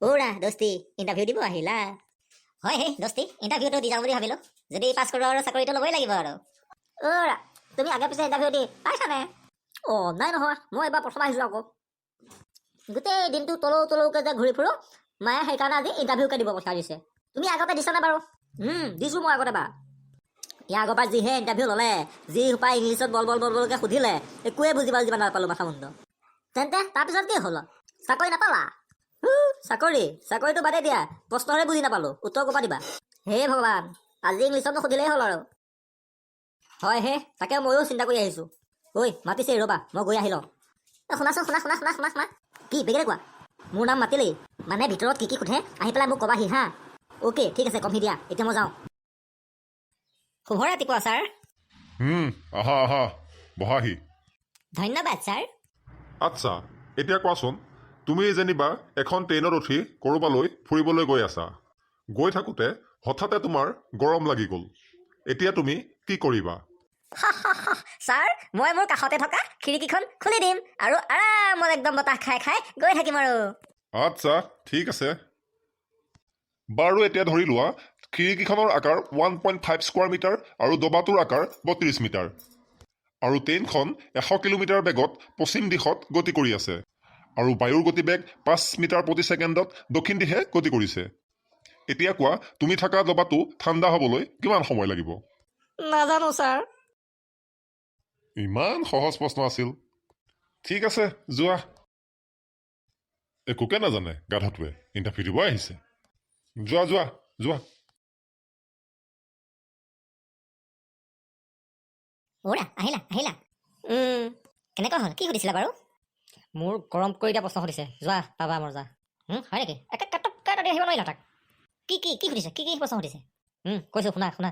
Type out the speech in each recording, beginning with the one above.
অ'ৰা দোস্তি, interview দিব আহিলা? হয় হে দোস্তি, ইণ্টাৰভিউটো দি যাওঁ বুলি ভাবিলোঁ। যদি পাছ কৰোঁ আৰু চাকৰিটো ল'বই লাগিব আৰু। অ'ৰা, তুমি আগে পিছে ইণ্টাৰভিউ দি পাইছানে? অঁ, নাই নহয়, মই এবাৰ প্ৰথম আহিছোঁ আকৌ। গোটেই দিনটো তলৌ তলৌকে যে ঘূৰি ফুৰোঁ, মায়ে সেইকাৰণে আজি ইণ্টাৰভিউকে দিব পঠিয়াই দিছে। তুমি আগতে দিছানে বাৰু? দিছোঁ মই আগতে এবাৰ। ইয়াৰ আগৰবাৰ যিহে ইণ্টাৰভিউ ল'লে, যি সোপা ইংলিছত বল বল বল বলকৈ সুধিলে, একোৱে বুজি পাল যিমান নাপালোঁ মাথা মুণ্ড। তেন্তে তাৰপিছত কি হ'ল? চাকৰি নাপালা? চাকৰি চাকৰিটো বাদেই দিয়া, প্ৰশ্নৰে বুজি নাপালোঁ, উত্তৰ ক'ৰপৰা দিবা? হে ভগৱান, আজি ইংলিছত নুসুধিলেই হ'ল আৰু। হয় হে, তাকে ময়ো চিন্তা কৰি আহিছোঁ। ঐ, মাতিছে, ৰ'বা, মই গৈ আহি লওঁ। এ, শুনাচোন, শুনা শুনা শুনা শুনা শুনা। কি বেগেৰে কোৱা? মোৰ নাম মাতিলেই, মানে ভিতৰত কি কি সোধে আহি পেলাই মোক ক'বাহি হা। অ'কে, ঠিক আছে, কমহি দিয়া, এতিয়া মই যাওঁ। শুভ ৰাতিপুৱা ছাৰ। আহা আহা, বহাহি। ধন্যবাদ ছাৰ। আচ্ছা, এতিয়া কোৱাচোন, তুমি যেনিবা এখন ট্ৰেইনত উঠি ক'ৰবালৈ ফুৰিবলৈ গৈ আছা। গৈ থাকোঁতে হঠাতে তোমাৰ গৰম লাগি গ'ল। এতিয়া তুমি কি কৰিবা? ছাৰ, মই মোৰ কাষতে থকা খিৰিকীখন খুলি দিম আৰু আৰামত একদম বতাহ খাই খাই গৈ থাকিম আৰু। আচ্ছা, ঠিক আছে বাৰু। এতিয়া ধৰি লোৱা খিৰিকীখনৰ আকাৰ 1.5 স্কোৱাৰ মিটাৰ আৰু দবাটোৰ আকাৰ 32 মিটাৰ আৰু ট্ৰেইনখন 100 কিলোমিটাৰ বেগত পশ্চিম দিশত গতি কৰি আছে আৰু বায়ুৰ গতিবেগ 5 মিটাৰ প্ৰতি ছেকেণ্ডত দক্ষিণ দিশে গতি কৰিছে। এতিয়া কোৱা, তুমি থকা দবাটো ঠাণ্ডা হ'বলৈ কিমান সময় লাগিব? নাজানো ছাৰ। ইমান সহজ প্ৰশ্ন আছিল। ঠিক আছে, যোৱা। একোকে নাজানে গাধটোৱে, ইণ্টাৰভিউ দিব আহিছে। যোৱা যোৱা যোৱা। অ'ৰা, আহিলা আহিলা। কেনেকুৱা হ'ল? কি সুধিছিলা বাৰু? মোৰ গৰম কৰি দিয়া প্ৰশ্ন সুধিছে। যোৱা, পাবা মজা। হয় নেকি? একে কাটক কাটি আহিব নোৱাৰিলা তাক। কি কি কি সুধিছে? কি কি প্ৰশ্ন সুধিছে? কৈছোঁ, শুনা শুনা।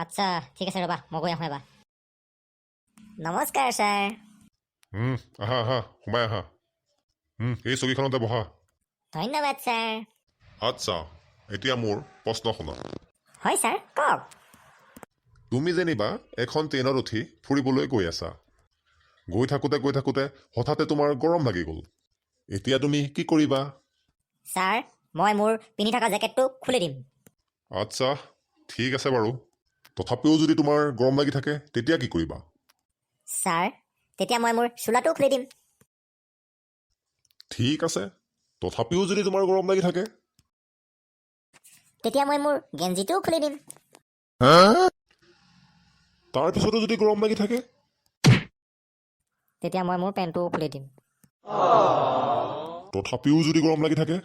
আচ্ছা, ঠিক আছে, ৰ'বা, মই গৈ আহোঁ এবাৰ। নমস্কাৰ ছাৰ। আহা আহা, সোমাই আহা। এই চকীখনতে বহা। ধন্যবাদ ছাৰ। আচ্ছা, এতিয়া মোৰ প্ৰশ্ন শুনা। হয় ছাৰ, কওক। তুমি যেনিবা এখন ট্ৰেইনত উঠি ফুৰিবলৈ গৈ আছা। গৈ থাকোঁতে গৈ থাকোঁতে হঠাতে তোমাৰ গৰম লাগি গ'ল। এতিয়া তুমি কি কৰিবা? ছাৰ, মই মোৰ পিন্ধি থকা জেকেটটো খুলি দিম। আচ্ছা, ঠিক আছে বাৰু। তথাপিও যদি তোমাৰ গৰম লাগি থাকে, তেতিয়া কি কৰিবা? ছাৰ, তেতিয়া মই মোৰ চোলাটোও খুলি দিম। ঠিক আছে। তথাপিও যদি তোমাৰ গৰম লাগি থাকে? তেতিয়া মই মোৰ গেঞ্জিটোও খুলি দিম। তাৰপিছতো যদি গৰম লাগি থাকে? তেতিয়া মই মোৰ পেণ্টটোও খুলি দিম। তথাপিও যদি গৰম লাগি থাকে?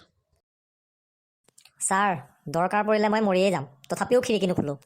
ছাৰ, দৰকাৰ পৰিলে মই মৰিয়ে যাম, তথাপিও খিৰিকী নুখোলোঁ।